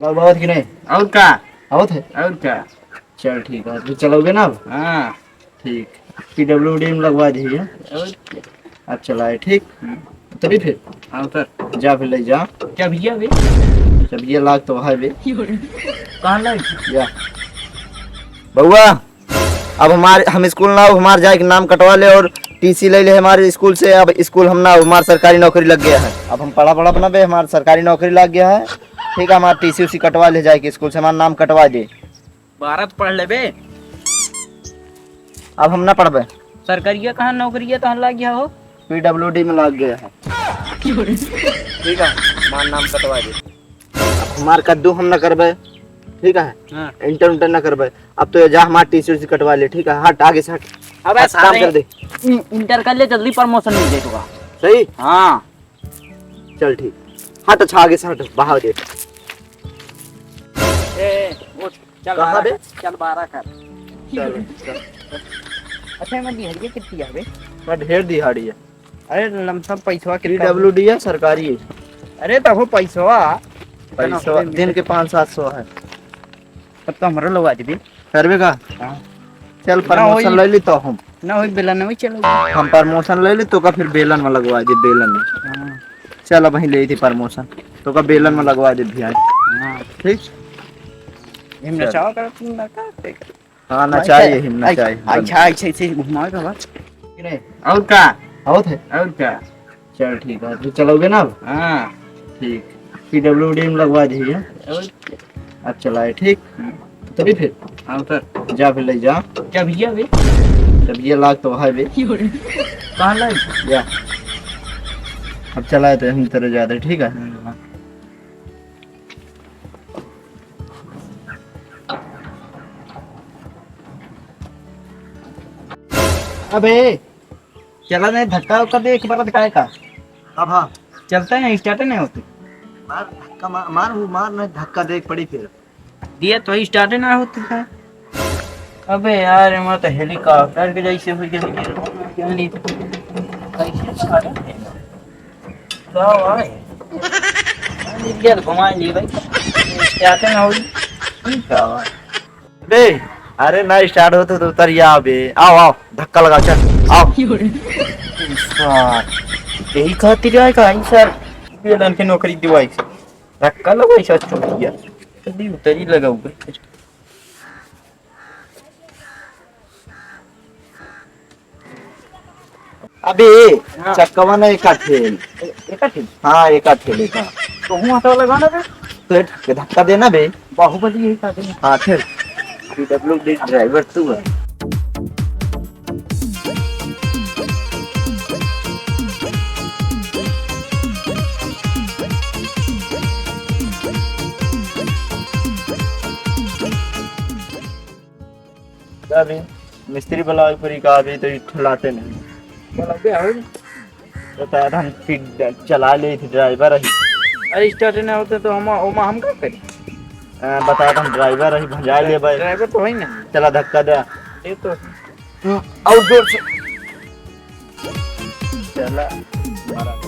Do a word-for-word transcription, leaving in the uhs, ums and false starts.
लगवावत कि नहीं? और का? आवत है? और का? चल ठीक है, तू चलाओगे ना अब? हाँ। ठीक, पीडब्ल्यूडी में लगवा दीजिए। और क्या? अब चलाए, ठीक? हम्म। तभी फिर? हाँ सर। जा फिर ले जा। क्या भैया बे? जब ये लाग तो है बे। कहाँ लाग? या। बउआ, अब हमारे, हम स्कूल ना, हमार जाए के नाम कटवा ले और टीसी ले ले हमारे स्कूल से। अब स्कूल हम ना, हमार सरकारी नौकरी लग गया है। अब हम पढ़ा पढ़ा ना बे, हमार सरकारी नौकरी लग गया है। ठीक है, हमार टीसी उसी कटवा ले जाए के स्कूल से, हमार नाम कटवा दे। बारह तो पढ़ लेबे। अब हम ना पढ़बे। सरकारिया कहाँ नौकरिया तोहर लाग गया हो? पीडब्ल्यूडी में लाग गया है। ठीक है, हमार नाम कटवा दे। अब हमार कद्दू हम ना करबे, ठीक है? हाँ। इंटर उंटर ना करबे। अब तो जा हमार टीसी उसी कटवा ले, ठीक है? हट, आगे से हट। अबे हट, काम साले, कर दे। इन-, इंटर कर ले, जल्दी प्रमोशन मिल जाए तोका। सही? हाँ। चल ठीक। हट, अच्छा, आगे से हट, बहाव दे। ए, उठ, चल कहाँ बारह बे? कर, चल बारह कर। चल, चल। अच्छा, मैं दिहाड़िया कितनी है बे? मैं ढेर दिहाड़ी है। अरे, लमसम पैसवा कितना? पीडब्ल्यूडी है, सरकारी है। अरे, तब हो पैसवा। पैसवा दिन के पाँच सात सौ है। तब तो हमरो लगवा दीबे। करबे का? हाँ। चल, ना प्रमोशन होई। ले ली तो हम। ना होई, बेलन में चलो। हम प्रमोशन ले ली तो का फिर बेलन में लगवा दे, बेलन में। हाँ। चल, अब वहीं ले थी प्रमोशन, तो का बेलन में लगवा दे भैया। हाँ। ठीक? हिम चल। नचावा कर, तुम ना का देख। हाँ, नचाई, हिम नचाई। अच्छा, अच्छा, ऐसे घुमावे का बस। और का? और है? और का? चल ठीक है, तू चलाओगे ना अब? हाँ। ठीक, पीडब्ल्यूडी में लगवा दीजिए। और क्या? अब चलाए, ठीक? हम्म। तभी फिर? हाँ सर। जा फिर ले जा। क्या भैया बे? जब ये लाग तो है बे। कहाँ लाग? जा। अब चलाए तो हम तेरे जाते, ठीक है? हम्म। अबे, चला नहीं, धक्का उक्का दे एक बार, धक्का का? अब हाँ। चलता है, स्टार्ट नहीं होती। मार धक्का, मार, मार, वो मार, नहीं धक्का दे पड़ी फिर। दिया तो स्टार्ट ना होती है। अबे यार, मैं तो हेलीकॉप्टर के जैसे हो गया, क्या नहीं, कैसे तो आ रहा है? का हुआ है? यार, घुमा लिए भाई, स्टार्ट ना होई। ठीक है। बे, अरे ना स्टार्ट होते तो उतर या बे। आओ, आओ, धक्का लगाओ, चल, आओ। सार, यही खातिर आए का, आई सर, बेलन के नौकरी दिवाई सर। धक्का लगाई सर, चुप किया। जल्दी उतरी लगाऊ बे। अबे, हाँ। चक्कवा ना एका ठेल। ए-, एका ठेल? हाँ, एका ठेल, एका। तो हूँ हटावा लगा ना बे। तो एक धक्का देना बे। बाहुबली यही का दे। हाँ, ठेल। पीडब्ल्यूडी ड्राइवर तू है। का बे, मिस्त्री बुलावे पड़ी का बे, तो ई ठेलाते नहीं। बुलावे आओ। तो तार हम फिर चला ले थी, ड्राइवर है। अरे, स्टार्ट नहीं होते तो हम, ओमा हम का करी? आ, बता, हम ड्राइवर है, भजा ले भाई। ड्राइवर तो है ना। चला धक्का दे। ये तो। हम्म, और जोर से। चला, मारा।